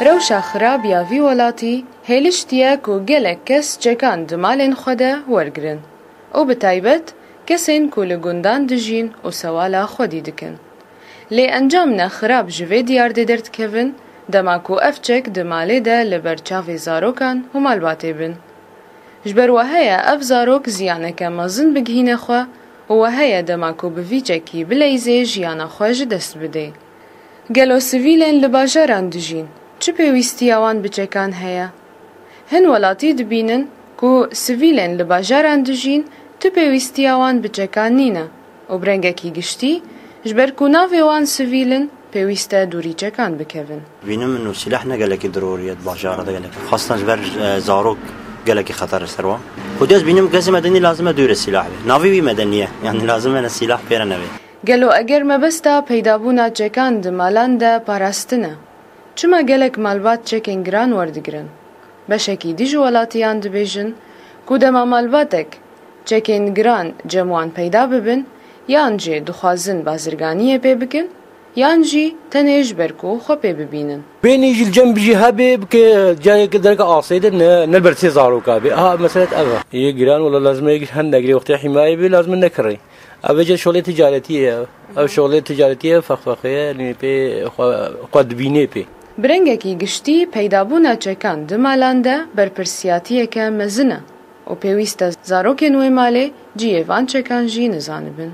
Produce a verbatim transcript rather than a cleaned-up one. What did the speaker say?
Rewşa xirab ya vî welatî hêliştiye ku gelek kes çekan di malên xwe de wergirin û bi taybet kesên ku li gundan dijîn û sewala xwedî dikin. Lê encamine xirab ji vê diyardê derdikevin, dema ku ev çek di malê de li ber çavê zarokan û malbatê bin. Ji ber we heye ev zarok ziyaneke mezin bigihîne xwe û we heye dema ku bi vî çekî bileyzê jiyana xwe ji dest bidê. Gelo sivîlên li bajaran dijîn çi pêwîstiya wan bi çekan heye? Hin welatî dibînin ku sivîlên li bajaran dijîn tu pêwîstiya wan bi çekan nîne û bi rengekî giştî ji ber ku navê wan sivîl in pêwîst e dûrî çekan bikevin. Bînim min û sîlah ne gelekî dirorî ye di bajara de gelekî. Xastan ji ber, e, zarok gelekî xeter li ser wan. Xwedî ez bînim kesê medenî lazim e dûrê sîlah be. Navê wî medenî ye. Yani lazim e ne sîlah pê re nebe. Gelo eger mebesta peydabûna çekan di malan de parastin e, çima gelek malbat çekên giran werdigirin? Beşekî dî ji welatiyan dibêjin ku dema malbatek çekên giran cem wan peyda bibin, yan jî dixwazin bazirganiyê pê bikin, yan jî tenê ji ber ku xwe pê bibînin. Bênî jî li cem jî hebe bike careke dereke asê de ne, ne li ber sê zaroka be. Ha, meselet ev e. Yê giran wela lazim e, yek hende girê wextê hîmayê be, lazim e nekirê. Ev ê şolê ticaretiyê ye. Ev şolê ticaretiyê fexfexê ye, yani pê xwe, xwe dibînê pê. Bi rengekî giştî peydabûna çekan di malan de berpirsiyatiyeke mezin e û pêwîst e zarokên wê malê cihê van çekan jî nizanibin.